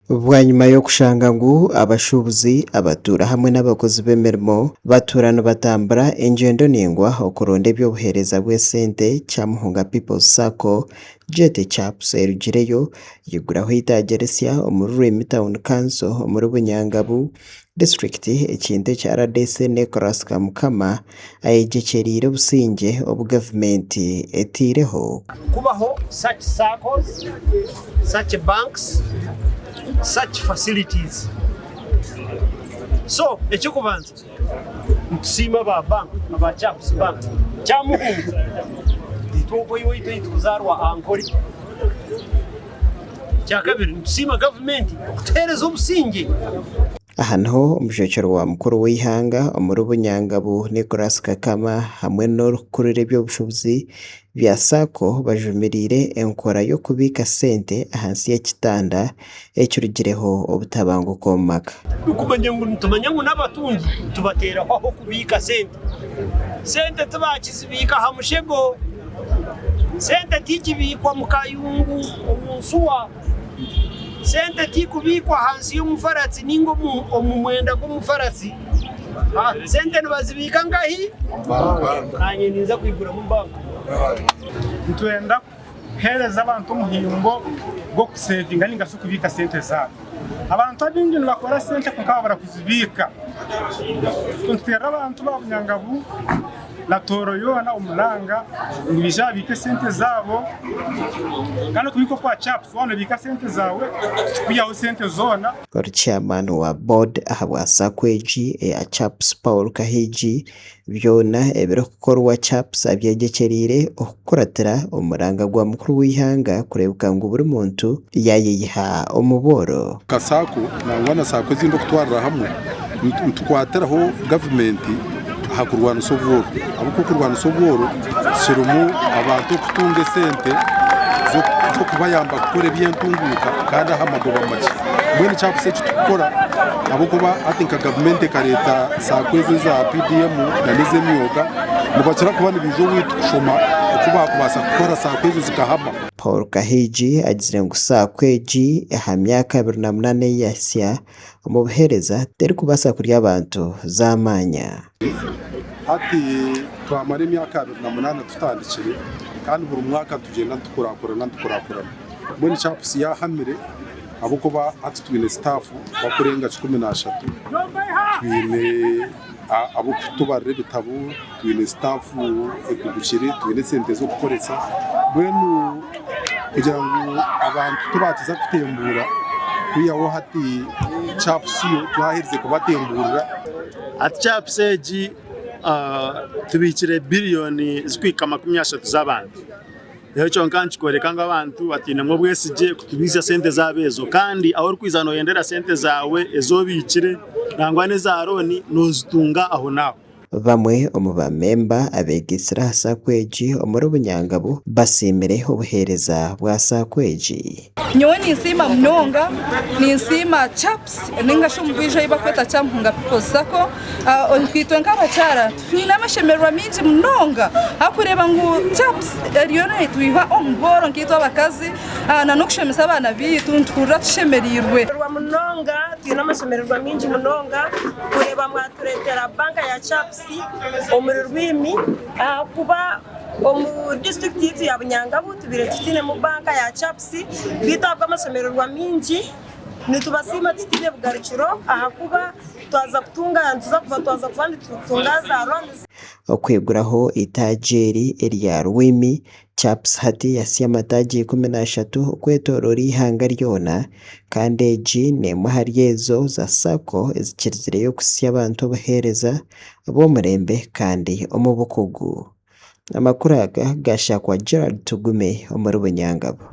Bwanyima y'okushanga ngu abashuubuzi, abatuura hamwe n'abakozi b'emirimo batuura nibatambura engyendo ndaingwa okuronda eby'obuheereza bw'esente, Kyamuhunga People's Sacco, Jetty Chaps erugireyo yaiguraho eitaagi risya omuri Rwimi Town Council omuri Bunyangabu disiturikiti ekintu eki rdc Nicholas Kamukama ayegyekyeriire obusingye obu gavumenti etaireho. Kubaho such saccos, such banks, such facilities. So eky'okubanza nitusiima aba bank, aba Chaps bank, Kyamuhunga itwe okwo owaitu ei turikuzaarwa Ankole. Ekyakabiri nitusiima gavumenti okutuheereza obusingye. Aha niho omujwekyerwa wa mukuru w'eihanga omuri Bunyangabu Nicholas Kakama hamwe n'orikukurira eby'obushuubuzi bya Sacco bajumiriire enkora y'okubiika sente ahansi y'ekitanda ekirugireho obutabanguko omu maka. Nikumanya ngu nitumanya ngu n'abatungi tubateeraho ah'okubiika sente. Sente tibakizibiika aha mushego, sente tikibiikwa mu kayungu omu nsuwa. Sente tikubiikwa ahansi y'omufaratsi ninga omu mwenda gw'omufaratsi. Sente nibazibiika nkahi? Nanye ninza kwiguramu banka. Nitwenda kuheereza abantu omuhimbo gw'okusevinga ninga shi okubiika sente zaabo. Abantu abaingi nibakora sente kwonka babura kuzibiika. Nituteerera abantu ba Bunyangabu na Tooro yoona omuranga ngu baije babiike esente zaabo kandi okubiika okwa CAPS waaba nobiika esente zaawe titukwihaho esente zoona. Ori Chairman wa Board ahabwa Sacco egi eya CAPS Paul Kahiigi, byona ebirikukorwa CAPS abyegyekyeriire okukuratira omuranga gwa mukuru w'eihanga kureebeka ngu buri muntu yaayeyiha omu bworo. Nka Sacco nangwa na Sacco ezindi okutwarira hamwe nitukwatiraho gavumenti aha kurwanisa obworo ahabw'okuba okurwanisa obworo kirimu abantu okutunga esente z'okubayamba kukora eby'entunguuka kandi aha magoba makye. Mbwenu kyakusa eki turikukora ahabw'okuba hati nka gavumenti ekareeta saako ezi eza PDM nana ez'emyoga nibakira kuba nibaija owaitu kushoma oku baakubaasa kukora saako ezo zikahama. Paul Kahiigi agizire ngu saako egi aha myaka 28 ei yahitsya omu buheereza terikubaasa kurya abantu z'amaanya. Hati twamara emyaka 28 tutandikire kandi buri mwaka nitugyenda nitukurakurana nitukurakurana. Mbwenu CAPS yaahamire ahabw'okuba hati twine sitaafu bakurenga 13, twine ab'okutubarira ebitabo, twine sitaafu ekugukire, twine esente z'okukoresa. Mbwenu kugira ngu abantu tibaakiza kutembuura kwihaho hati CAPS yo twaherize kubatembuurira. Hati CAPS egi tubiikire biriyoni zirikuhika 30 z'abantu. Ekyo kyonka nikikworeka ngu abantu batainemu obwesigye kutubiitsya sente zaabo ezo kandi ahu orikwija nooyendera sente zaawe ezi obiikire nangwa n'eza looni noozitunga ahonaaho. Bamwe omu ba memba abeegaitsire aha Sacco egi omuri Bunyangabu basiimire obuheereza bwa Sacco egi. Nyowe ninsiima munonga, ninsiima CAPS ninga shi omu bwijo ei barikweta Kyamuhunga People's Sacco. Itwe nk'abakyara twine amashemererwa maingi munonga ahakureeba ngu CAPS eriyo neetwiha omu bworo nkaitwe abakazi n'okushemesa abaana baitu nituhurira tushemereirwe. Munonga twine amashemererwa maingi munonga kureeba mwatureetera banka ya CAPS omuri Rwimi ahakuba omu disiturikiti yaitu ya Bunyangabu tubaire tutainemu banka ya CAPS beitu ahabw'amashemererwa maingi nitubasiima tutaine bugarukiro ahakuba twaza kutunga nituza kuba twaza kuba nitutunga za loans. Okwiguraho eitaagi eri erya Rwimi, CAPS hati yahitsya amataagi 13 okwetooroora eihanga ryona kandi egi n'emwe ahari ezo za Sacco ezikirizireyo kuhitsya abantu obuheereza bw'omurembe kandi omu bukugu. Amakuru aga gaashakwa Gerald Tugume omuri Bunyangabu.